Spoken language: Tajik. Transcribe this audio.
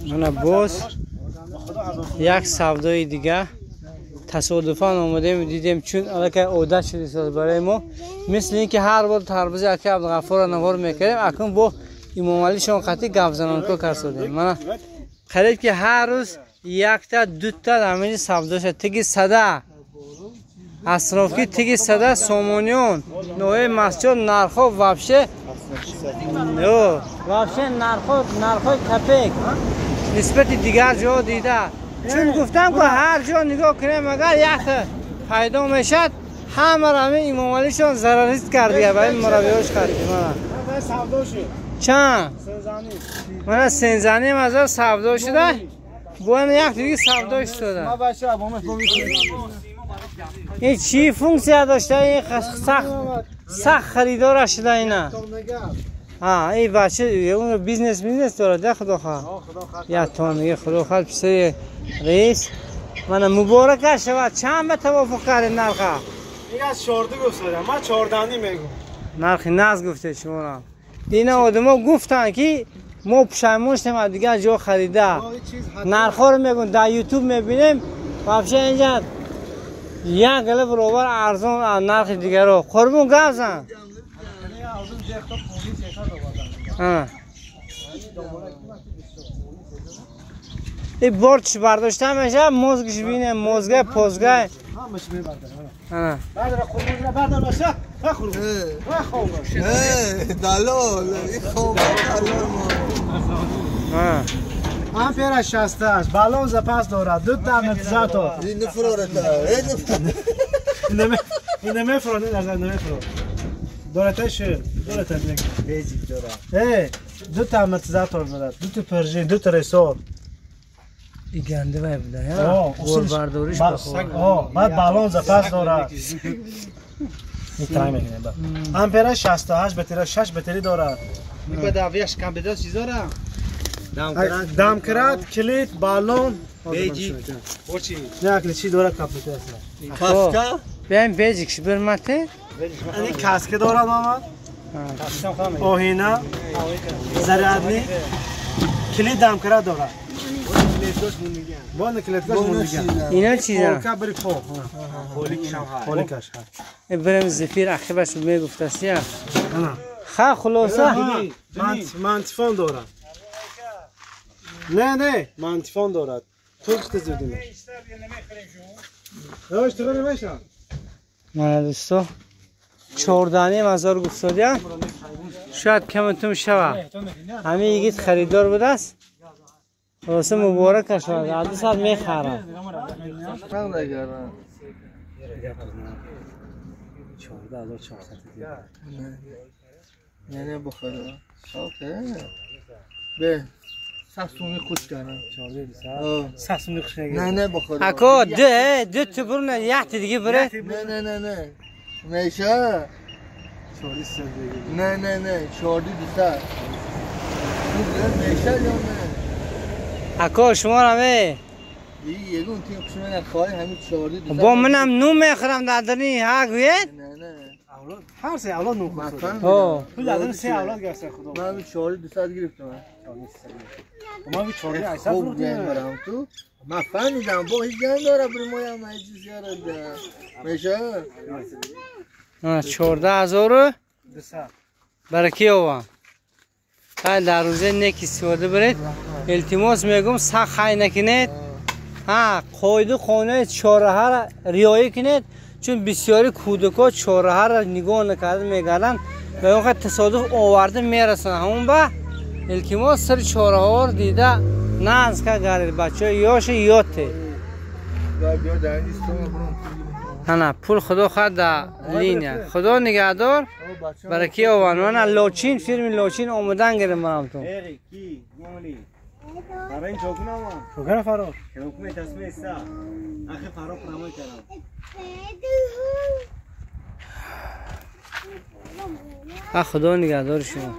Мана боз як савдои дига тасодуфан омадем, дидем, чун аллакай одат шудааст барои мо, мисли ин ки ҳар бор тарбузи ака Абдуғаффорро навор мекардем, акнун бо Имомалишон қатъи гапзанонко карсодем. Мана қариб ки ҳар рӯз якта дута ҳамини савдо шуд. Тиги сада асрофки, тиги сада Сомониён, ноҳияи Масҷид, нархҳо вообще вообще нархҳои капек нисбати дигар ҷо дида. Чун гуфтам ки ҳар ҷо нигоҳ кунем, агар якта пайдо мешад, ҳамаро ҳамин Имомалишон зарарист кардия ба ин муравиёш карди. Мана чанд? Мана сензаним ҳазор савдо шуда, бояд як диги савдо шуда. Ин чӣ функсия дошта? Ин сахт харидора шуда ина. Ин бача бизнес дорад, я худо хоҳад. Я тонги худо хоҳад, писари раис. Мана муборака шавад. Чанд ба тавофуқ кардед нарха? Ин аз 14 гуфтам, ман 14 мегӯм. Нархи наз гуфтед шуморо. Ина одамо гуфтанд ки мо пушаймон шудем аз дигар ҷо харида. Нархҳоро мегӯм, дар Ютуб мебинем, вообще инҷа як гала баробар арзон аз нархи дигаро. Қурбон, гап зан. Ин борчш бардошта мешавад, мозгш бинем, мозга, позга. Ҳамаш мебардорам. Бардора қурбон, бардор баша. Бахур. Бахур. Далол, ин хоб далол мо. Ампера 68, балон запас дорад, ду та амортизатор. Ин нафрората. Ин намефрор, ин аз намефрор. Дората шир, дората бежик дорад. Ду та амортизатор дорад, ду та пружин, ду та ресор. Ин ганде вай буда, я? Борбардориш бахор. Баъд балон запас дорад. Ин мегирем баъд. Ампера 68, батарея 6 батарея дорад. Баъд авияш компютер чиз дорад? Домкрат, калид, балон, бейджик. Очи. Не, ключи дорад компютер. Каска? Бем бейджик бирмате. Ин каска дорад мамад. Оҳина, зарядни, калид, домкрат дорад. Бо клеткаш мондиган. Ино чиза? Полка бри по. Поликаш. Брем зефир ақибаш мегуфтаст я. Ха, хулоса. Мантифон дорад. Не, не, мантифон дорад. Пул зудим. Дош туғри меша. Мана дӯсто, 14,5 ҳазор гуфтодия. Шояд камтум шава. Ҳамин йигит харидор будааст. Хулоса муборака шавад. Аз 2 саат мехарад. Не, не бухара. Бе. Сасуни хуш кардам. Сасуни хуш кардам. Не, не бухара. Ако ду ту бурна якти диги буре. Не, не, не, не. Меша. Не, не, не, 14,200. Меша ё не? Ако шуморо ме. Ягон тим хуш мена хоҳи ҳамин 14,200. Бо манам ну мехӯрам дар дарни ҳа гӯед? Не, не. Авлод, ҳар се авлод ну хӯрд. Пул дар се авлод гашта худо. Ман 14,200 гирифтам. Ман 14,800 хуб гирифтам ту. Ман фаҳмидам, бо ҳеҷ гап дора бир моям ҳеҷ чиз ярад. Меша? 14,200. Бараки ёвам. Хай дар рӯзе нек истифода баред. Илтимос мегӯм, сахт хай накунед. Ҳа, қоиду қонуни чораҳаро риоя кунед, чун бисёри кӯдакҳо чораҳаро нигоҳ накарда мегарданд ва он қадр тасодуф оварда мерасонанд. Ҳамон ба илтимос сари чораҳоро дида назка гардед, бачаҳо ёша ёдте. Ана пул худо хоҳад дар линия. Худо нигаҳдор, бараки ёванд. Мана Лочин, фирми Лочин омадан гирем марамтон. Худо нигаҳдори шумо.